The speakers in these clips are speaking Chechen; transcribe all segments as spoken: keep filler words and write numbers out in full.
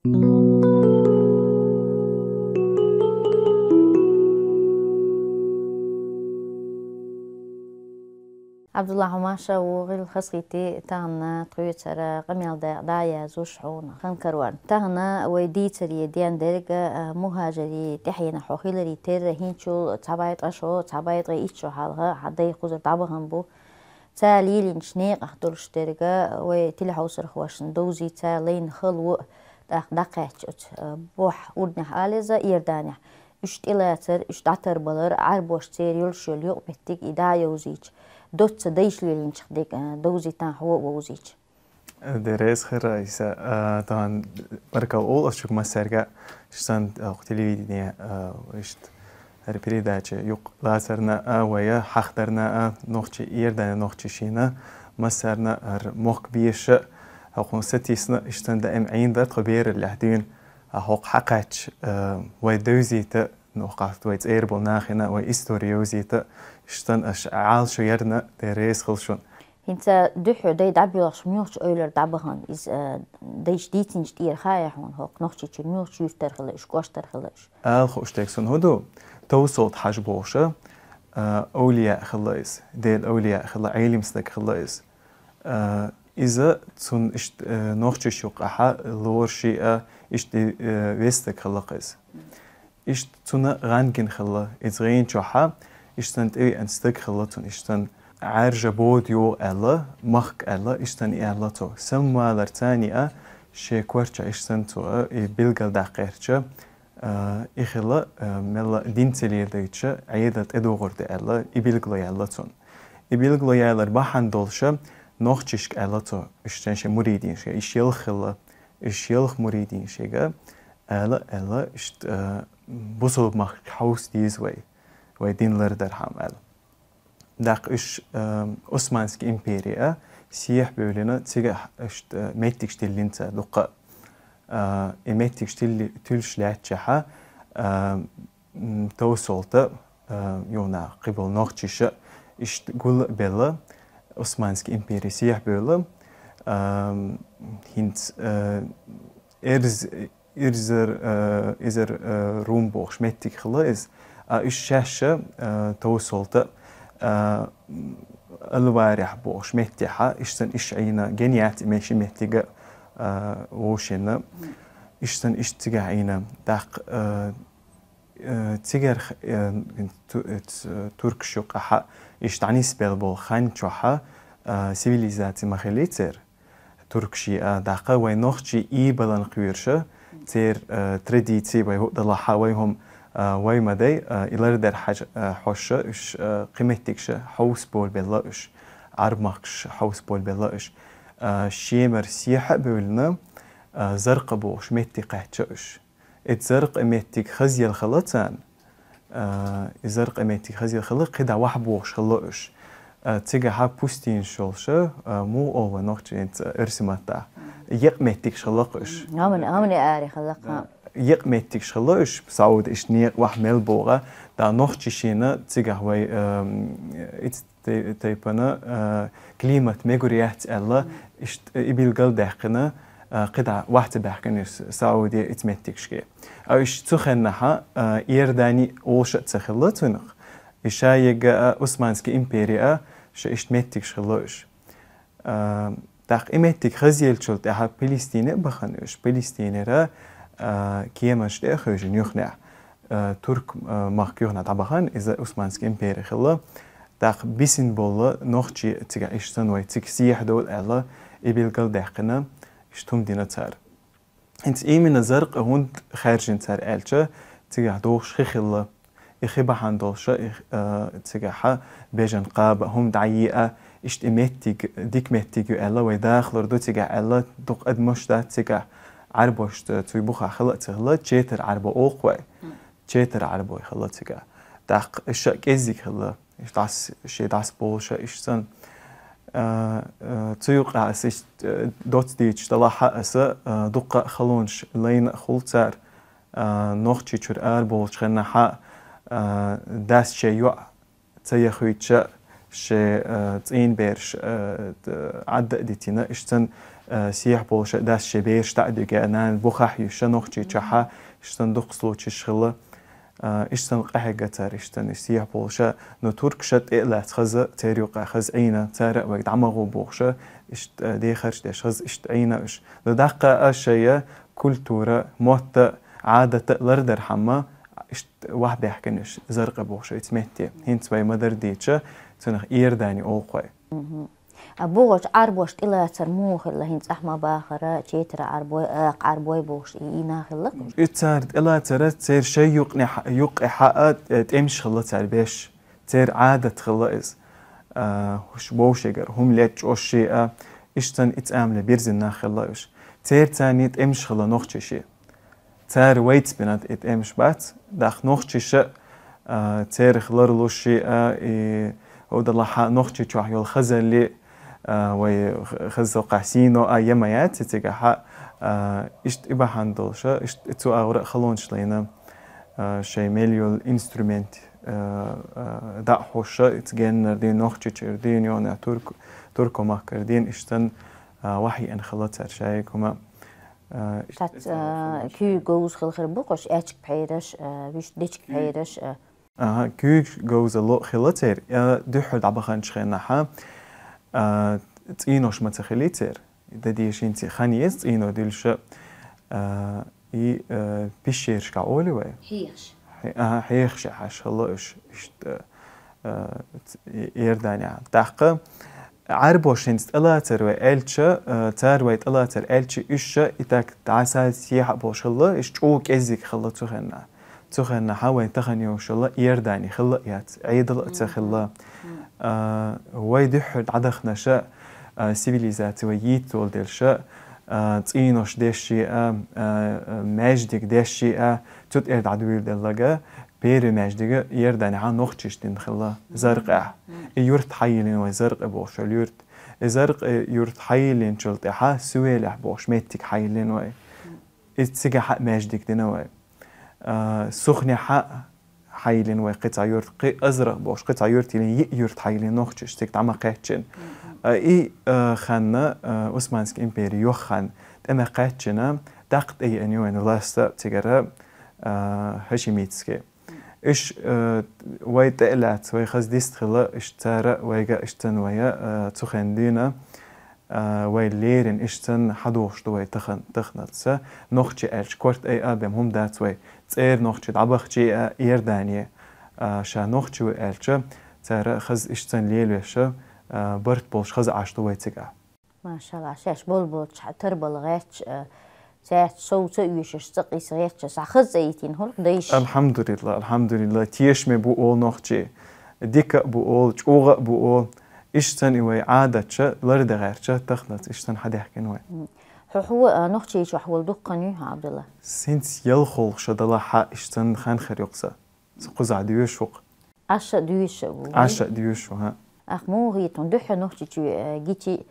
Абдулла Хьумашев, вогӀил хазахийте тахана тхоьцара къамел дакъа дӀаязъеш хьуна хинна карор. Тахана вай дийцаре ден дерг, а, мухӀажарий тӀаьхьенах хьо хиларе терра хӀинцул цхьа бӀаь ткъа шо, цхьа бӀаь ткъе итт шо хьалха хьа дай кхузара дӀабахана бу. Цо лелийнача некъах долаш дерг вай телехьовсархошна довзийта, цо лайна хало тӀаккха дӀакхаьчача оцу, а, бухь урднехь ала еза Иорданехь. Уьш тӀелацар, уьш дӀатарбалар, Ӏарбоша церан йолуш йолу юкъаметтиг и дӀа а йовзийча, доцца дайша лелийначех дерг, а, довзийтан хьо а вовзийча. Деррес хир, Айса, а, тахана баркалла олу ас шуьга массаьрга, сан, а, телевидение, а, иштта, хӀара передача юкъа лацарна а, вай хьахдарна а, нохчий, Иордане нохчий шина, массарна а, хӀара мохк беша, хӀокхунна сатийсна, иштта сан даим Ӏийна дар тхо бераллехь дуьйна, а, хӀокху хьакхаьчча, а, вай девзийта, нохкахт вай цӀера болу нахана, вай истори йовзийта, иштта сан аша Ӏалашо ярна, деррес хила шуна. ХӀинца дуьххьара дай дӀабоьлхуш муьлхачу эвлара дӀабахана иза, а, дайша дийцинчу тӀера хаьа хьуна хӀокху Нохчийчуьра муьлхачу юьртара хила уьш, кӀоштара хила уьш? Алха уьш дерг суна хӀун ду? Товсолт-Хьаьжа бохуша, а, овлияъ хила иза, Делан овлияъ хила, Ӏелим стаг хила иза. А, иза цунна иштта, а, нохчийш юккъахьа лору шиъ а, иштта, а, вестаг хила иза. Иштта цунна гӀан гина хилла, иза гӀийна чохьа, иштта сан тӀевеана стаг хилла цунна, иштта сан Ӏаьржа бода йогӀу аьлла, махка аьлла, иштта сан и аьлла цо. Самвалар цани а, шен корча иштта сан цо, а, и билгалдаккха гӀертача, а, и хилла, а, мелла дин ца леладайтача, Ӏедал тӀедогӀур ду аьлла, и билгало яьлла цунна. И билгало яьлар бахьана долуша, нохчишка аьлла цо, иштта шен муридинашка, иш ялх хилла, иш ялх муридинашка, ала, аьлла, иштта, а, бусалба махка хьовса деза вай, вай дин лардархьама аьлла. ДӀаккха уьш, а, Османский импери а сехьа бевлина, цигахь иштта, а, меттигаш тиллина цара дуккха а. А, и меттигаш тилли-, туьллуш лаьттачахьа, а, м, товсолта, а, юна кхиболу нохчиша иштта гул а белла, Османский импери сехьа бевлла, а, хӀинца, а, эрз-, Ирзар, э, изар, э, Рум бохуш меттиг хилла иза. А уьш шаьшша, э, товсолта, э, Алварехь бохуш меттехьа, иштта сан иш Ӏийна, генияц и меши меттига, э, вовшенна. Иштта сан иш цигахь Ӏийна. ТӀаккха, э, э, цигара, э, ту-, э, ц-, туркаш юккъахьа, иштта дӀанисбелла болу хан чохьа, э, цивилизаци ма хилли церан. Туркаши а даккха, вай нохчи и балан кхоьруша, церан, а, традици вай хӀу далахьа, вай хӀума, а, вай ма дай, а, и лардер хьаж-, а, хьоша, уьш, а, кхиметтигша хьовс болбелла уьш, Ӏарбмахкаш хьовс болбелла уьш. А, Шемар сехьа а бевлина, а, Заркъа бохуш метти кхаьчча уьш. Эт Заркъа меттиг хазъелла хала царна, а, и Заркъа меттиг хазъелла хала, кхидӀа вахьа бохуш хала уьш. А, цигахьа пустинаш йолуша, а, муха олу вай нохчийн ца-, оьрсийн маттахь. Екъа меттигаш хала уьш. Амни, амни ари хала. Да. Екъа меттигаш хала уьш, Сауда иш некъа вахьа мел богӀа, да нохчи шина цигахь вай, а, иц-, тей-, тайпана, а, климат мегур яц аьлла, иштта и билгал даьккхина, а, кхидӀа вахьа ца баьхкина уьш Сауди иц меттигашке. А уьш цу хеннахьа, а, Иордани олуша а ца хилла цунах. И ша ега а, Османский импери а, ша иштта меттигаш хилла уьш. А, тӀаккха и меттиг хазъеллачул тӀаьхьа Палестине а бахана уьш. Палестинера, а, кеманаш тӀе а хевшина юхнехь, а, турк, а, махка юхнехь дӀабахана, иза Османский импери хилла. ТӀаккха бисина болла нохчи цига иштта сан вай цига сехьа довла аьлла, и билгал даьккхина, иштта хӀума дина цара. ХӀинца именно Заркъа хӀунда хаьржина цара аьлча, цигахь дохуш хи хилла. И хи бахьана долуша, и, а, цигахьа бежан кхаба хӀума дӀайиа, иштта и меттиг, дика меттиг ю аьлла, вай дахалур ду цигахь аьлла, дукха адамаш дац цигахь, Ӏарбош ца-, цуй бухахь хила а ца хилла, четар Ӏарбо олу вай. Четар Ӏарбой хилла цигахь. ТӀаккха ша кӀеззиг хилла, иштта дӀас-, ши дӀасаболуша иштта сан. А, а, цу юкъахь аса иштта, а, доцца дийцуш далахьа аса, а, дуккха а халонаш лайна а хуьлу цара, а, Нохчийчуьра араболучу хеннахьа, а, дас шен йоӀ ца яхуьйтуша, шен, а, цӀийнан бераш, а, д-, Ӏадда а дитина, иштта сан Э, сехьа болуш а дас шен бераш дӀа а дуьгий, нана бухахь юьсуш а Нохчийчохь а, иштта дукха случайш хилла. Э, иштта къахьегна цара, иштта сехьа болуш а, но туркаш а тӀе а лаьцна хаза, церан юкъа хаза Ӏийна, цара а вайга дӀа ма гӀо бохуш а, иштта, э, дехарш деш хаза, иштта Ӏийна уьш. Но даккха а шайн культура, мотт а, Ӏадат а лардархьама, иштта вахь баьхкина уьш Заркъе бохуш оцу метте. ХӀинца вай ма-дарра дийцича, цунах Иордани олу вай. Мгм. А бохучу Ӏарбошна тӀелацар муха хилла, хӀинца ахь ма-бахара, четархой Ӏарбой, акха Ӏарбой бохуш, и, и нах хилла-кх уьш? И цара тӀелацар, церан шайн юкъахь, юкъахь а, э, тӀемаш хилла цара беш. Церан Ӏадат хилла иза. А, уьш вовшигара, хӀума лечкъош шиъ а, иштта санна и цӀа амале бирзина нах хилла уьш. Церан царний тӀемаш хилла нохчий шиъ. Цара вайца бина и тӀемаш бац, даккха нохчаша, а, церах ларлуш шиъ а, и, хӀу далахь а Нохчийчохь йолу хазалли, а, вай х-, хаза сокхахь сийно а я ма яц и цигахь а, а, иштта и бахьана долуш а, иштта и цу агӀора а халонаш лайна, а, шайн мел йолу инструмент, а, а, дӀа а хьуш а, ица геннара дийна, Нохчийчуьра дийна, йона турк-, турко-махкара дийна, иштта санна, а, вахь еана хилла цара шайга хӀума. А, иштта Цац, и цара а, халонаш. Куьйга говза хила хир бу-кх уьш, аьчка пхьераш, а, вуьшта дечка пхьераш, а. Аха, куьйга говза ло хилла церан, а, дуьххьара дӀабаханчу хенахь, а, цӀийнош ма ца хилий церан. Дан деза хӀинца хан еза цӀийно дуьллуш а, а, и, а, пещерашкахь олий вай? Хьехаш. Хье-, аха, хьехаш яхьаш хилла уьш, иштта, а, ц-, и-, Иорданехь. ТӀаккха Ӏарбоша хӀинца тӀелацар вай аьлча, а, цара вай тӀелацар аьлча, уьш а и так дӀасаца сехьа а болуш хилла, уьш чӀогӀа кӀеззиг хилла цу хенахь. Цу хенахь вайн тахана йолуш йолу Иордани хилла а яц, Ӏедал а ца хилла. Мгм. А, вай дуьххьара дӀадаханарш а, а, цивилизаци вай йийца волу деллаш а, а, цӀийнош деш шиъ а, а, а, маьждиг деш шиъ а, цу тӀера дӀадуьйладелларг а, первый маьждиг а Иорданехь нохчаша дина хилла, Заркъехь. Мгм. И юрт хьайиллина вай, Заркъе бохуш йолу юрт. И Заркъе юрт хьайиллинчул тӀаьхьа Сувелехь бохуш меттиг хьайиллина вай. Мгм. И цигахь а маьждиг дина вай. А, Сухнехь а хьайиллина вай кхин цхьа юрт, кхин Азрах бохуш, кхин цхьа юрт йиллина, йиъ юрт хьайиллина нохчаша, цига дӀа ма кхаьччина. Мгм. А, и, а, ханна, а, Османский импери йоххьана тӀе ма кхаьччина, даккха тӀееана ю вайн власть цигара, а, хьашимитский. Уьш, а, вай тӀе а лаьцна, вай хаза дист хилла, уьш цара вайга, уьш цан вай, а, цу хенахь дуьйна, а, вай леррина, уьш цан хьадохуш ду вай тахан-, таханалца. Нохчий аьлча, корта айа а бен хӀума дац вай. ЦӀера нохчий дӀабахчий а, Иордане, а, ша нохчи ву аьлча, цара хаза уьш цан лелавеш а, а, барт болуш хаза Ӏаш ду вай цигахь. Машалла, шаьш болу-болчу хьан тарбала гӀерташ, а, цаьрца сов ца оьшуш, цӀа къийса гӀерташ, схьа хаза цӀа йитина хӀума дайша. Алхьамдулилла, алхьамдулилла, тешаме бу олу нохчий, дика а бу олу, чӀогӀа а бу олу. Иштта санна и вай Ӏадатча, лардан гӀертача, таханалца иштта санна хьадаьхкина вай. М. Хьо хьо, а, Нохчийчохь волу дуккха хан юй хьан, Ӏабдулла? ХӀинца ялхолгӀа шо далахь а, иштта санна хан хир ю-кх сан. Сан кхузахь доьшуш ву-кх. Ӏаш а доьшуш а ву. Ӏаш а доьшуш ву, хӀаъ. Ахь муха хетта, дуьххьара Нохчийчу, э, гича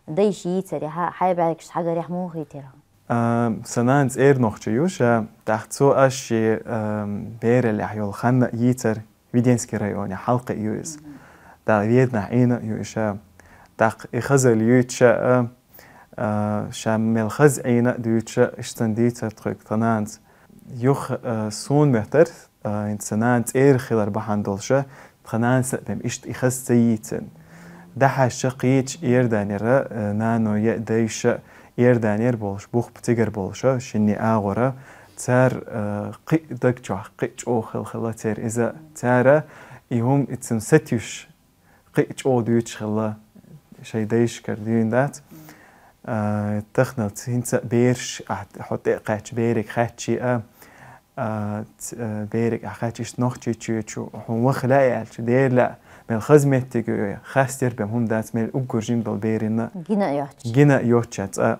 дайша йийцарехьа, хьайн бӀаьргаш схьагарехь муха хетира? А, сан нана цӀера нохчи ю ша, тӀаккха цо аш шен, а, бераллехь йолу хан а йийцар, Веденский районехь хьалкхиа ю иза. Мгм. ТӀаккха Веданахь Ӏийна а ю и ша. ТӀаккха и хазалла юьйцуш а, а, ша мел хаза Ӏийна а дуьйцуш а, иштта санна дийцар тхоьга тхан нанас. Юха, а, суна моьттура, а, хӀинца сан нана цӀера хилар бахьана долуш а, тхан нанас а бен иштта и хаза ца йийцина. Дехьа ша кхечу Иорданера, а, нано я а, дайша а Иорданера болуш, бухпа цигара болуш а, шинне агӀора, цара, а, кхин а даг чохь, кхин а чӀогӀа хила хилла церан иза. Цара и хӀума и цунна сатуьйсуш, кхин а чӀогӀа дуьйцуш хилла, шайн дайшкара дуьйна дац. А, таханалца хӀинца а бераш, а, хьо тӀе а кхаьчча, берега хаьттича а, а, ц-, а, берега ахь кхаьчча, иштта Нохчийчоьчу хьуна ваха лаьа аьлча, дера лаьа, мел хаза меттиг ю, хастера бен хӀума дац, мел уггар жима долу берина. Гина а йоцуш. Гина а йоцуш цӀа.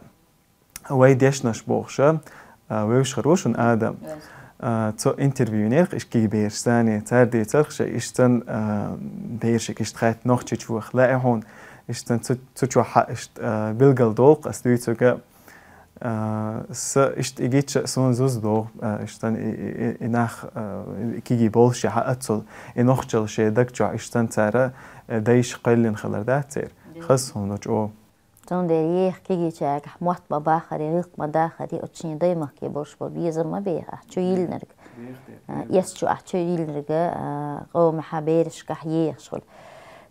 Вай дешнаш бохуш а, а, вевзаш хир ву шуна Адам. Вевзаш. А, цо интервью йинера-кх иштта кегий берашца, цара дийцарх шайн иштта санна, а, берашка иштта хаьттича, Нохчийчу ваха лаьа хьуна, иштта санна цу, цу чохь а иштта, а, билгалдолу-кх ас дуьйцург а, а, сан иштта и гича а суна зуза догӀу, а, иштта санна и, и, и, и нах, а, и кегий болуш а хьаьа цул, и нохчалла шайн даг чохь иштта санна цара, а, дайша кхоьллина хилар дац церан. Дера. Хаза хӀума ду чӀогӀа. Цундела еха кегийчаьргахь мотт ма баххаре, гӀиллакх ма даххаре, оцу шен даймахке болуш болу безам ма беха ахь чу йиллинарг. А, эс чу ахь чу йиллинарг, а, къомахьа берашкахь ехаш хуьлу.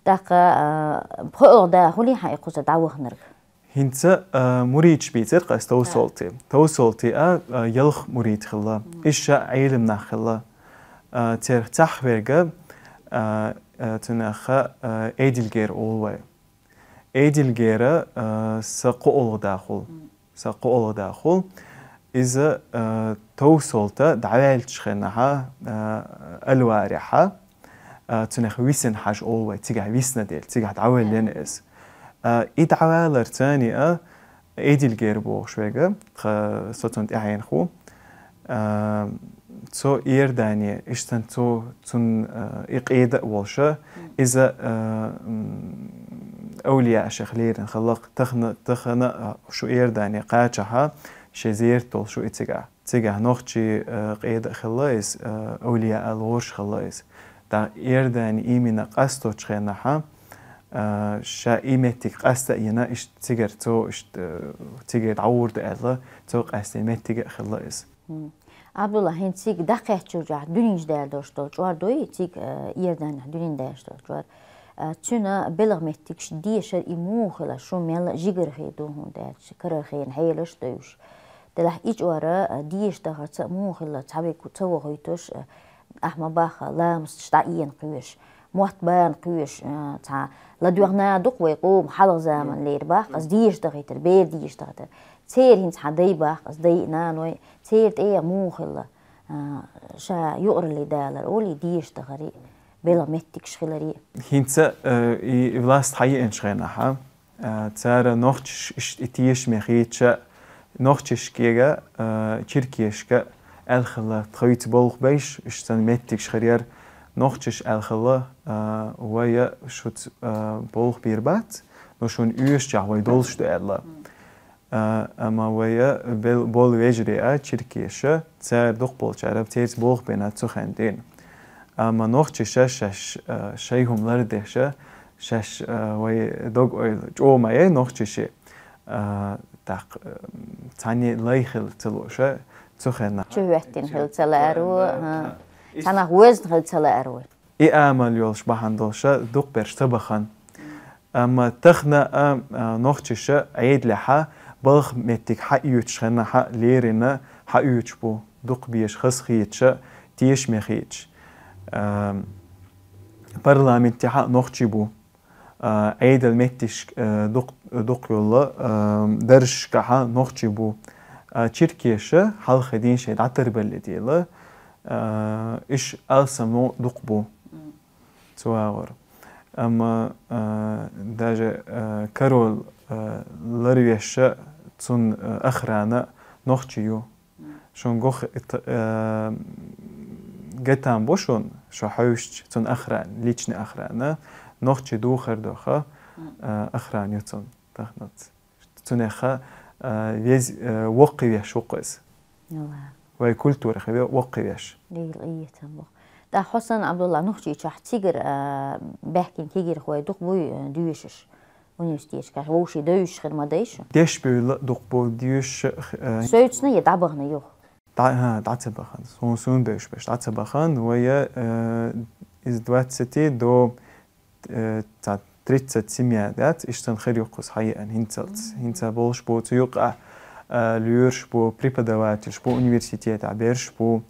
ТӀаккха, а, пхоьалгӀа да хуьлий хьан и кхуза дӀаваханарг? ХӀинца, а, муридаш бийцира-кх ас Товсолти. Товсолти а, а, ялх мурид хилла. Иш ша Ӏелам нах хилла. А, церах цхьаъ верг, а, а, цунах, а, Эдилгер олу вай. Эдилгера, а, са кхоалгӀа да хуьлу. Са кхоалгӀа да хуьлу. Иза, а, Товсолта дӀаваьллачу хенахьа, а, Алварехьа, а, цунах Висина хьажа олу вай, цигахь висна дела, цигахь дӀаваьллина иза. А, и дӀавалар цани а, Эдилгер бохуш верг, тха со цунна тӀаьхьенах ву. А, цо Иордане, иштта цо цунна, а, и къеда а волуша, иза, а, м, авлияашах лерина хилла-кх, тахана, тахана, а, шу Иордане кхачахьа, шен зерат долуш ву и цигахь. Цигахь нохчий, а, къеда а хилла иза, а, авлияал лоруш хилла иза. ТӀаккха Иордане имина къасточу хенахьа, а, ша и меттиг къаста а йина, иштта цигара цо, иштта, а, цигара дӀагӀур ду аьлла, цо къаьстина меттиг а хилла иза. Ӏабдулла, хӀинца цига дӀакхаьччу чохь дуьненаш даьлла долуш долу чкъор дуй, цига, а, Иорданехь дуьнен даьлла долу чкъор. А, цуьнан белхан меттигаш дешар и муха хила, шу мел жигархи ду хӀунда аьлча, карархена хьелаш а девзаш. Делахь и чкъор, а, деша дахарца а муха хила, цхьаверг ца вохуьйтуш, а, ахь ма бахха, ламасташ дӀаэна кхоьруш, мотт бана кхоьруш, а, цхьа ладоьгӀна ду-кх вай къоман хьалха заманлера бахха, ас деша дахийтар, бер деша дахийтар. Церан хӀинца хьан дай бахха, ас дай а, наной, церан тӀегӀа муха хила, а, ша юкъаралли далар олий, деша дахари, белхан меттигаш хилари. ХӀинца, а, и власть хьаеанчу хенахьа, а, цара нохчаш иштта и тешаме хийцча, нохчашкега, а, черкешка аьлла хилла, тхоьца болх беш, иштта санна меттигаш хир яра, нохчаша аьлла хилла, а, вай шуьца, а, болх бийр бац, но шуна оьшучохь вай долуш ду аьлла. А, амма вай бел-, болу вежарий а, черкеша, цара дукхахболчара церца болх бина цу хенахь дуьйна. Амма нохчаша шаьш, а, шайн хӀума лардеш, шаьш, а, вай дог-ойла чӀогӀа ма яй нохчаши. А, тӀаккха, а, цхьанне лай хила ца лууш, цу хенахь чу хӀоьттина хила ца лаьара ву, а, цхьаннах везна хила ца лаьара ву. И амал йолуш бахьана долуша дукхахберш ца бахана. Амма тахана а, а, нохчаша Ӏедалехьа балха меттиг хьаоьцуш хенахьа леррина хьаоьцуш бу, дукха безаш хазахеташ, тешаме хеташ. А, парламентехьа нохчий бу. А, Ӏедал меттигаш, а, дукх-, дукха йолла, а, даржашкахьа нохчий бу. А, черкеша хьалхе дийна шайн дӀатарбалле дела, а, уьш алсам дукха бу. Цу агӀор. Амма, а, даже, а, король, а, ларвеш, цунна, а, охрана нохчий ю. Шуна гох-, ит-, а, гатам бу шуна, шу хьовсча, цунна охрана, личный охрана, нохчий духар доха, а, охрана ю цунна, тахнац. Цунеха, а, вез-, а, воккхавеш ву-кх иза. Вай культурах ве-, воккхавеш. Дийла къийтам бу. ТӀаккха хьо санна, Ӏабдулла, Нохчийчохь цигара, а, баьхкина кегийрхой дукха буй, а, доьшуш? Университеташкахь вовший девзаш хир ма дай шу? Дешбевлла дукха бу доьшуш, а, Соьцна я дӀабахана юха? ДӀа-, хӀа, дӀа ца бахана. Суна, суна бевзаш берш дӀа ца бахана. Вай, а, из двадцати до э, цхьа тридцать семья дац, иштта сан хир ю-кх кхуза хьаеана хӀинцалц. ХӀинца болуш бу цу юкъа, а, лоьраш бу, преподавательш бу, университетехь берш бу,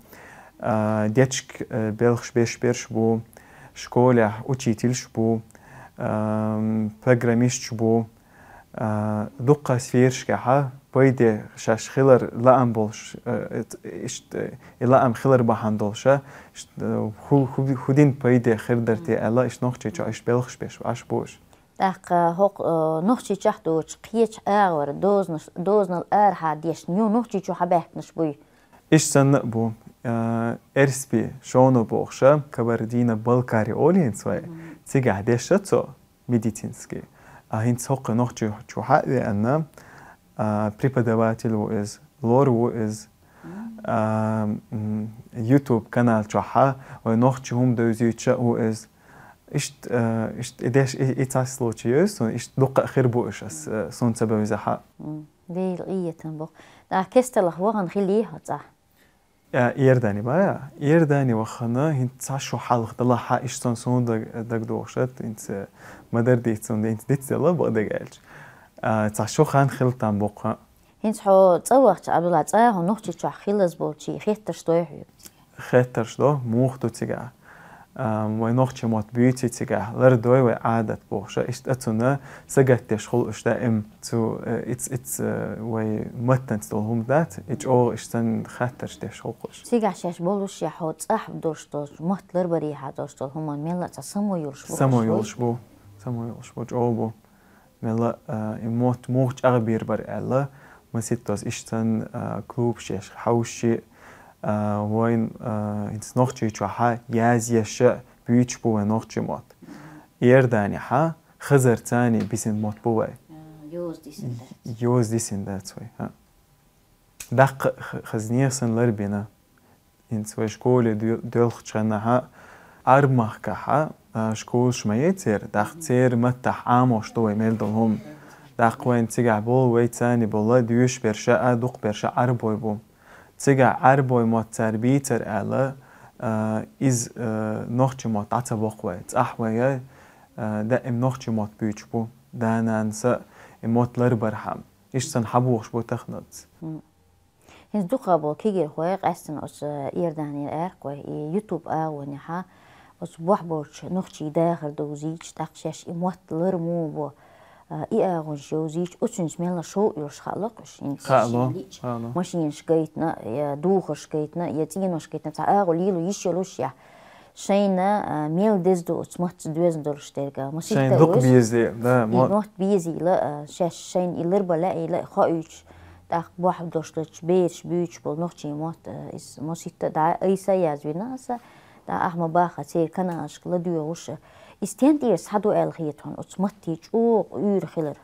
а, дечиг, э, белхаш беш берш бу, школехь учительш бу, ам, программистш бу, а, дуккха сферашкахьа, пайде шаьш хилар лаам болуш, э, э, иштта, э, и лаам хилар бахьана долуша, иштта, э, хӀу-, хӀу-, хӀу дина пайде хир дара те аьлла, иштта Нохчийчохь иштта белхаш беш Ӏаш бу уьш. ТӀаккха хӀокху, э, Нохчийчохь доцуш кхечу агӀор дозанаш-, дозанал арахьа дешна ю Нохчийчу хьабаьхкинарш буй? Иштта санна а бу, э, Р С Б шоно бохуша, Кабардино-Балкари олу хӀинца вай, цигахь дешша цо. Медицинский. А хӀинца хӀокху Нохчийчу хьа а веана, а, преподаватель ву иза, лор ву иза. А, м, YouTube канал чохьа вай нохчи хӀума девзуьйтуша ву иза. Иштта, э, иштта и деш, и, и цхьа случай ю, сона иштта дукха хир бу уж ас, э, сона ца бевзахьа. М, Дела къинхетам бу. ТӀаккха кесталах вахана хилий хьо цӀа? Э, Иордане ба? Иордане вахана, хӀинца цхьа шу хьалха далахьа, иштта сона, сона даг-, дагадохуш ат, хӀинца ма дарра дийца, хӀунда хӀинца дицделла бакъдерг аьлча. Э, цхьа шу хан хила там боккха. ХӀинца хьо цӀа вахча, Абдулла, цӀа хьо Нохчийчохь хилаз болчий хеттарш дой хьоьга? Хеттарш до, муха ду цигахь. А, вай нохчий мотт буьйций цигахь, лардой вай Ӏадат бохуша, иштта цунна сагатдеш хуьлу уьш даим цу, э, иц, иц, э, вай маттанца долу хӀума дац, и чӀогӀа иштта санна хаттарш деш хуьлу уьш. Цигахь шаьш болуш я хьо цӀахь долуш долчу, мотт ларбарехьа долуш долу хӀуманна мелла а цхьа само йолуш бу? Само йолуш бу, само йолуш бу, чӀогӀа бу. Мелла, а, и мотт муха чӀагӀбийр бара аьлла, маситтаза иштта санна, а, клубаш еш хьовший, а, вайн, а, хӀинца Нохчийчохьа язъеш а буьйцуш бу вайн нохчий мотт. Иорданехьа хазарцаний бисина мотт бу вай. А, йоза дисина дац. Йоза дисина дац вай, хӀа. Даккха х-, хаза нехан санна ларбина. ХӀинца вай школе ду-, доьлхучу хенахьа, Ӏарбмахкахьа, а, школаш ма ецара, тӀаккха церан маттахь Ӏамош ду вай мел долу хӀума. ТӀаккха вайн цигахь болу вай царний болу доьшуш берш а, дукха берш а Ӏарбой бу. Цигахь Ӏарбой мотт цара бийцар аьлла, а, иза, а, нохчий мотт дӀа ца боккху вай. ЦӀахь вай, а, даим нохчий мотт буьйцуш бу. Да-нанас а и мотт ларбархьама. Иштта санна хьабохуш бу таханалц. ХӀинца дукха болу кегийрхой къаьстина оцу Иорданера аьркхой, и YouTube агӀонехьа оцу бохь болчу нохчий дахар довзийча, тӀаккха шаьш и мотт лар муха бо, а, и агӀонаш йовзийча, оцуьнца мелла шоу йолуш хаало-кх уьш хӀинца. Хаало, хаало. Машинаш гайтина, я духарш гайтина, я цӀенош гайтина, цхьа агӀо лело йиш йолуш я. Шайна, а, мел деза ду оцу мотт доьзна долуш дерг, а, масийтта шайна дукха беза, да, и мо- мотт безийла, а, шаьш шайна и ларбан лаьийла, хоуьйтуш, тӀаккха бохь долуш долчу бераш буьйцуш болу нохчий мотт, а, иза масийтта дӀа айса язвина аса, дӀа ахьа ма баха церан каналашка ладоьгӀуш, а. Иза стен тӀера схьаду аьлла хета хьуна, оцу маттий чӀогӀа уьйр хилар?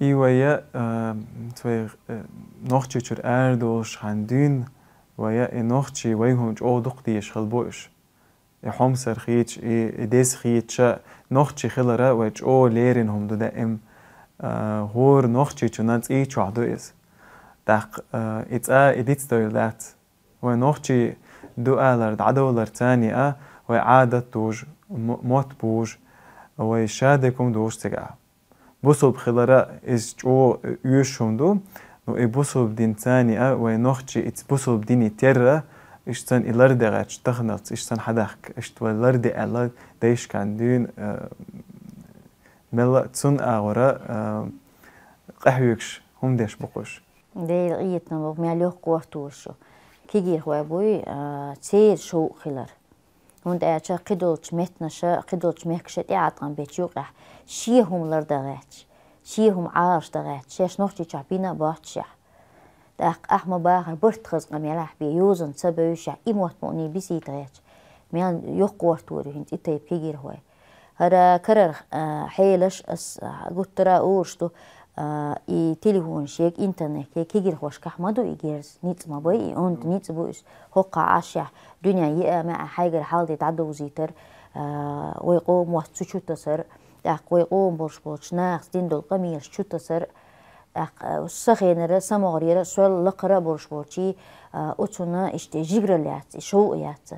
И вай, а, цу вай, а, Нохчийчуьра арадолуш хан дуьйна, вай, и нохчий вай хӀума чӀогӀа дукха дезаш хила бу уьш. И хьомсара хеташ, и, и деза хеташ а, нохчий хилар а вай чӀогӀа леррина хӀума ду даим. А, хӀора нохчичунна цӀий чохь ду иза. ТӀаккха, а, и цӀа, и дицдевлла дац. Вай нохчий ду алар дӀадовлар царний а, вай Ӏадат дужу, м-, мотт бужу, вай ша декум дужу цигахь. Бусулба хилар а иза чӀогӀа оьшуш хӀума ду. Ну, и бусулба дин царний а, вай нохчий ица бусулба диний терра, иштта санна и ларде гӀерташ таханалц, иштта санна хьадахка, иштта вай ларде аьлла, дайшкан дуьйна, а, мелла а цунна агӀора, а, къахьоьгуш хӀума деш бу-кх уьш. Дела къинхетам бу, мел йоккха гӀортор шу. Кегийрхой буй, а, церан шовкъ хилар. ХӀунда аьлча кхидолчу меттанаша, кхидолчу мехкаша тӀеӀаткъам бечу юкъехь шен хӀума лардан гӀерташ, шен хӀума Ӏалашдан гӀерташ, шаьш Нохчийчохь бина а боццушехь. ТӀаккха ахьа ма бахара барт хаза къамелехь бен, йозанца ца бевзашехь, и мотт мукъане бисийта гӀерташ. Мел йоккха гӀортор ю хӀинца и тайпа кегийрхой. ХӀара карара, а, хьелаш ас, а, гуттара а олуш ду, а, и телефонаш ега интернет ега кегийрхошкахь ма ду и герз, ницкъ ма бай и, онда ницкъ бу иза. ХӀокхахь Ӏашехь дуьнен йиъа-маьӀа хьайгара хьал де дӀадовзийтар, а, вай къоман мотт цу чу тасар, тӀаккха вай къоман болуш болчу нахаца дина долу къамелаш чу тасар, тӀаккха, а, са хенара, са могӀарера, сол лакхара а болуш болчий, а, оцунна иштта жиграл яц, и шовкъ яц.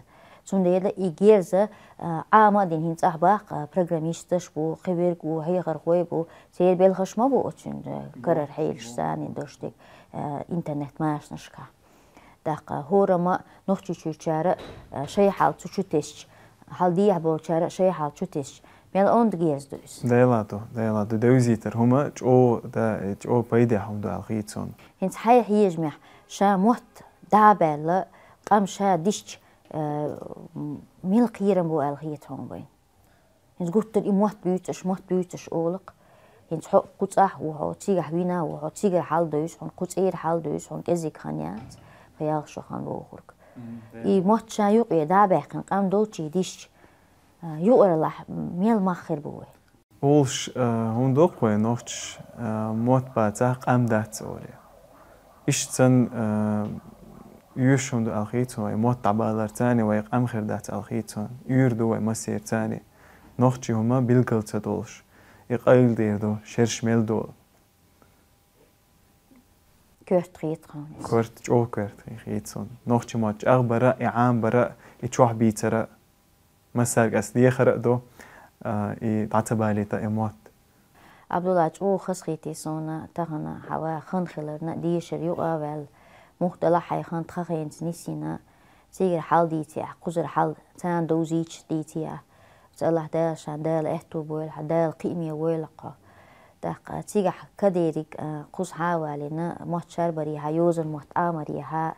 Цундела и герза, а, Ӏама а дина хӀинца ахь баккха, а, программисташ бу, кхин верг ву, хьехархой бу, церан белхаш ма бу оцуьнан, а, карара хьелаш санна долуш дерг, а, интернет-машанашкахь. ТӀаккха хӀорамма Нохчийчуьрчара, а, шайн хьал цу чу тесча, хьал дехьа болчара шайн хьал чу тесча, мел онда герз ду иза. Дела ду, дела ду. Девзийтар хӀума чӀогӀа, да, чӀогӀа пайдехь хӀума ду аьлла хийца хьуна. ХӀинца хьайн хьежамехь ша мотт дӀа а баьлла, къам ша дисча, а, мила кхерам бу аьлла хийца хьуна вайн. ХӀинца гуттара и мотт буьйцуш, мотт буьйцуш олу-кх. ХӀинца хьо кху цӀахь ву хьо, цигахь вина а ву хьо, цигара хьал девза хьуна, кху цӀера хьал девза хьуна, кӀеззиг хан яц, пхи-ялх шо хан вохург. И мотт ша юкъе дӀа а баьккхина, къам долчий дисча, а, юкъараллахь мел мах хир бу вай. Олуш, а, хӀума доккху вай нохчаш, а, мотт бацахь, къам дац олий. Иштта санна, а, оьшуш хӀума ду аьлла хийца хьуна, вай мотт дӀабаларца а вай къам хир дац аьлла хийца хьуна, уьйр ду вай массерца а. нохчий хӀума билгал ца долуш. И къайладер ду, шераш мел долу. Коьрта хета хьуна иза. Коьрта, чӀогӀа коьрта хета суна. Нохчий мотт чӀагӀбар а, и Ӏамабар а, и чохь бийцар а. Массаьрга ас дехар а ду, а, и дӀа ца балийта и мотт. Абдулла, чӀогӀа хазахетий суна тахана хьан ваха хан хиларна а, дешар юкъа а ваьлла, муха делахь хьайн хан тхан хенца нисйина, цигара хьал дийций ахь, кхузара хьал царна довзийча дийций ахь. Цалахь Дала ша, Дала аьтту бойла хьан, Дала кхиаме войла хьо. ТӀаккха цигахь кадериг, а, кхуза хьа а валийна, мотт шарбарехьа, йозан мотт Ӏамарехьа,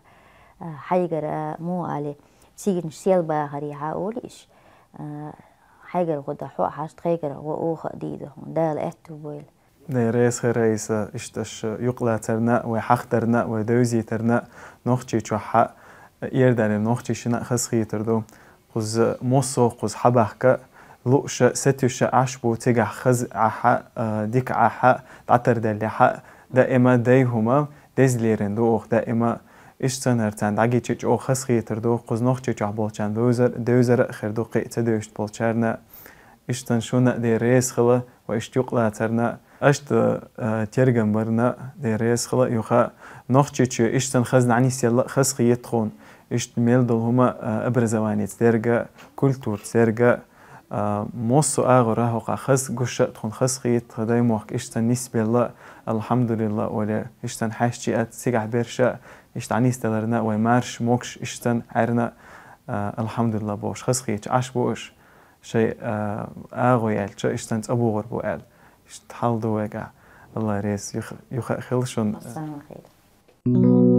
а, хьайгара, муха али, цигара сел бахарехьа олу иш. А, хьайгара гӀо дан хьо а хьажа, тхайгара гӀо оха а дийр ду хьуна. Дала аьтту бойла. Дела реза хир, Раиса, иштта аша юкъалацарна а, вай хьахдарна а, вай девзийтарна а, Нохчийчохь а, Иорданин нохчашна а хазахетар ду. Кхуза массо а кхуза хьабахка, лууш а, сатуьйсуш а Ӏаш бу, цигахь хаза Ӏахь а, дика Ӏахь а, дӀатарделлехь а, даима дай хӀума деза лерина ду оха даима. Иштта санна хӀара царна дӀагича чӀогӀа хазахетар ду, кхуза Нохчийчохь болчарна бевзар, девзар а хир ду, кхин а ца девзаш болчарна. Иштта санна шуна а Дела реза хила, вай иштта юкъалацарна а. Аша, а, тергам барна а Дела реза хила, юха Нохчийчоь иштта санна хаза дӀанисъелла а хазахета тхуна. Иштта мел долу хӀума, а, образованица дерг а, культураца дерг а, а, массо а агӀора хӀокху хаза гуш а тхуна хазахета, тхан даймохк иштта санна нисбелла, алхьамдулиллахӀ, олий, иштта санна хьаьшчий а, цигахь берш а, иштта дӀанисделларна а вай марша могуш иштта санна Ӏаьрна а, алхьамдулиллахӀ бохуш хазахеташ Ӏаш бу аша. Шайн, а, агӀо яьлча, иштта санна цӀа богӀур бу аьлла. Иштта хьал ду вайгахь. АллахӀ реза, юха, юха а хила шуна. Ассаламу алейкум.